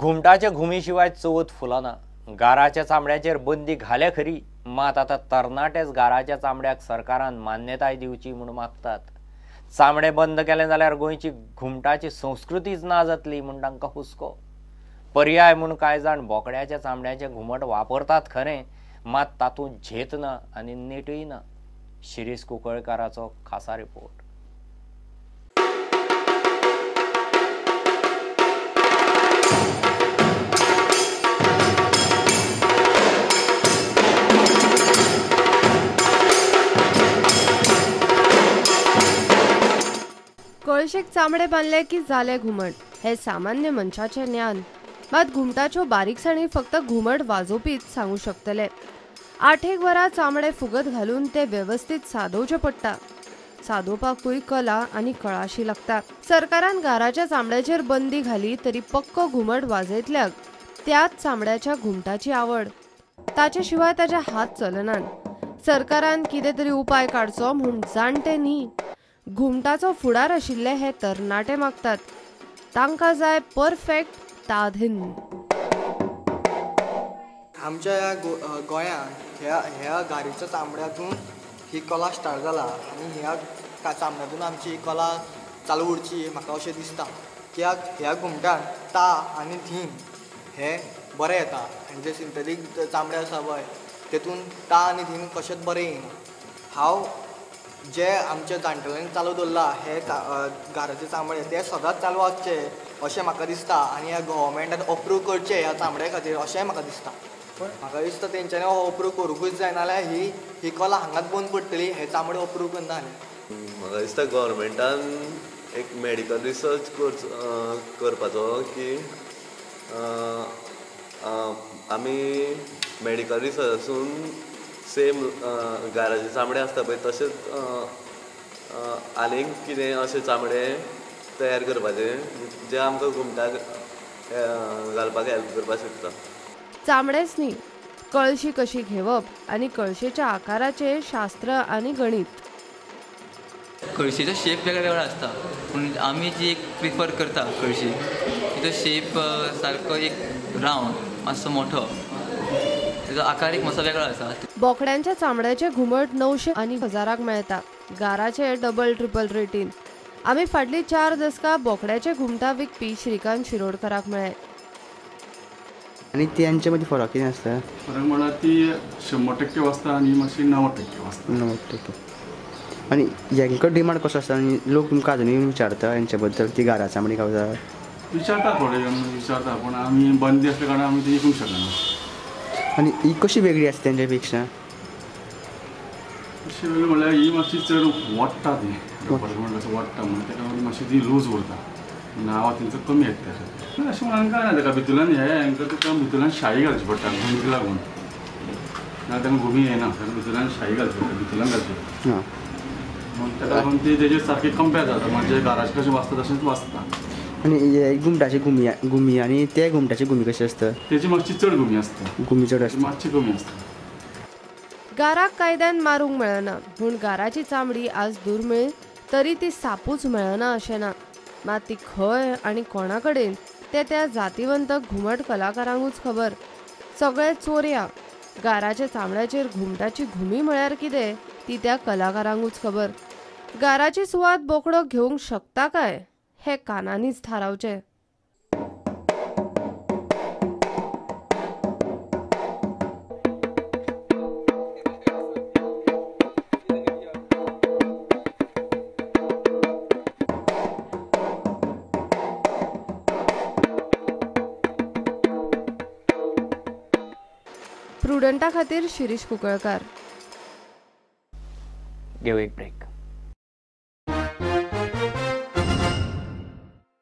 घुमटाच्या घुमी शिवाय चवथ फुलना. गाराच्या चामड्याचेर बंदी घाल्या खरी, मात आतां तरणाटेच गाराच्या चामड्याक सरकारान मान्यताय दिवची म्हूण मागतात. चामडे बंद केलें जाल्यार गोंयची घुमटाची संस्कृतीच ना जातली म्हूण तांकां हुस्को. पर्याय म्हूण कांय जाण बोकड्याच्या चामड्याचें घुमट वापरतात खरें, मात तातूंत झेत ना आनी नेटूय ना. शिरीष कुंकळकाराचो खासा रिपोर्ट. कळशेक चामडे बांदले की जाले घुमट हे सामान्य मनशाचें ज्ञान. मात घुमटाच्यो बारीकसाणी फक्त घुमट वाजोवपीच सांगू शकतले. 8-1 वरां चामडे फुगत घालून ते वेवस्थीत सादोवचें पडटा. सादोवपाकूय कला आनी कळाशी लागता. सरकारान गाराच्या चामड्याचेर बंदी घाली तरी पक्को घुमट वाजयतल्याक त्याच चामड्याच्या घुमटाची आवड, ताचे शिवाय ताचे हात चलनात. सरकारान कितें तरी उपाय काडचो म्हूण जाणटे न्ही, घुमटाचो फुडार आशिल्ले हे तरणाटे मागतात. तांकां जाय परफेक्ट ताधीन. आमच्या ह्या गोंयांत ह्या गारीच्या चामड्यातून ही कला स्टार्ट जाला आनी ह्या चामड्यातून आमची ही कला चालू उरची म्हाका अशें दिसता. कित्याक ह्या घुमटान ता आनी धीन हे बरें येता आनी जे सिंथेटीक चामडे आसा पळय तेतून ता आनी धीन कशेंच बरें येना. हांव जे आमच्या जाणटेल्यांनी चालू दवरला हे गाराचे चामडे ते सदांच चालू आसचे अशें म्हाका दिसता आनी ह्या गव्हर्मेंटान अप्रूव करचें ह्या चामड्या खातीर अशेंय म्हाका दिसता. म्हाका दिसता तेंच्यांनी हो अप्रूव करूंकूच जाय, नाजाल्यार ही कला हांगाच बंद पडटली हे चामडे अप्रूव करना जाल्यार. म्हाका दिसता गव्हर्मेंटान एक मेडिकल रिसर्च करपाचो की आमी मेडिकल रिसर्चासून सेम गाराचे चामडे आसता पळय तशेंच आनीक कितें अशें चामडे तयार करपाचे जे आमकां घुमटाक घालपाक हेल्प करपाक शकता. चामडेच न्ही, कळशी कशी घेवप आनी कळशेच्या आकाराचे शास्त्र आनी गणित. कळशेचो शेप वेगळो वेगळो आसता, पूण आमी जी एक प्रिफर करता कळशी तिचो शेप सारको एक रावंड मातसो मोठो, तेजो आकार एक मातसो वेगळो आसा. बोकड्यांच्या चामड्याचे घुमट 900 आनी 1000 मेळटा, गाराचे डबल ट्रिपल रेटीन. आमी फाटली 4 दसकां बोकड्याचे घुमटां विकपी श्रीकांत शिरोडकराक मेळ्ळे. आनी तेंचे मदीं फरक कितें आसता? फरक म्हळ्यार ती 100% वाजता आनी मातशी 90% वाजता. 90%. आनी हेंकां डिमांड कसो आसता आनी लोक तुमकां आजुनूय विचारता हेंचे बद्दल ती गारा चामडी गावता? विचारता, थोडे जाण विचारता, पूण आमी बंदी आसल्या कारणान आमी ती विकूंक शकना. आनी ही कशी वेगळी आसता तेंच्या पेक्षा? कशी वेगळी म्हळ्यार ही मातशी चड वोडटा, ती रबर वोडटा म्हणून ताका लागून मातशी ती लूज उरता, आवाज तेंचो कमी येता त्या खातीर. अशें म्हणून कांय ना, ताका भितूरल्यान हे हेंकां तुका भितूरल्यान शाही घालची पडटा घुमीक लागून, नाजाल्यार तांकां घुमी येना. ताका भितूरल्यान शाही घालची पडटा, भितूरल्यान घालची पडटा म्हणून ताका लागून ती तेजेर सारकी कंपेर जाता, म्हणजे घराचे कशें वाजता तशेंच वाजता. आनी हे घुमटाची घुमी आनी ते घुमटाची घुमी कशी आसता? तेजी मातशी चड घुमी आसता, घुमी चड आसता, मातशी कमी आसता. गाराक कायद्यान मारूंक मेळना म्हूण गाराची चामडी आज दुर्मीळ तरी ती सापूच मेळना अशें ना. मात ती खंय आनी कोणा कडेन ते त्या जातीवंत घुमट कलाकारांकूच खबर. सगळे चोरया गाराच्या चामड्याचेर घुमटाची घुमी म्हळ्यार कितें ती त्या कलाकारांकूच खबर. गाराची सुवात बोकडो घेवंक शकता काय हे कानांनीच थारावचें. प्रुडंटा खातीर शिरीष कुंकळकार. घेऊ एक ब्रेक.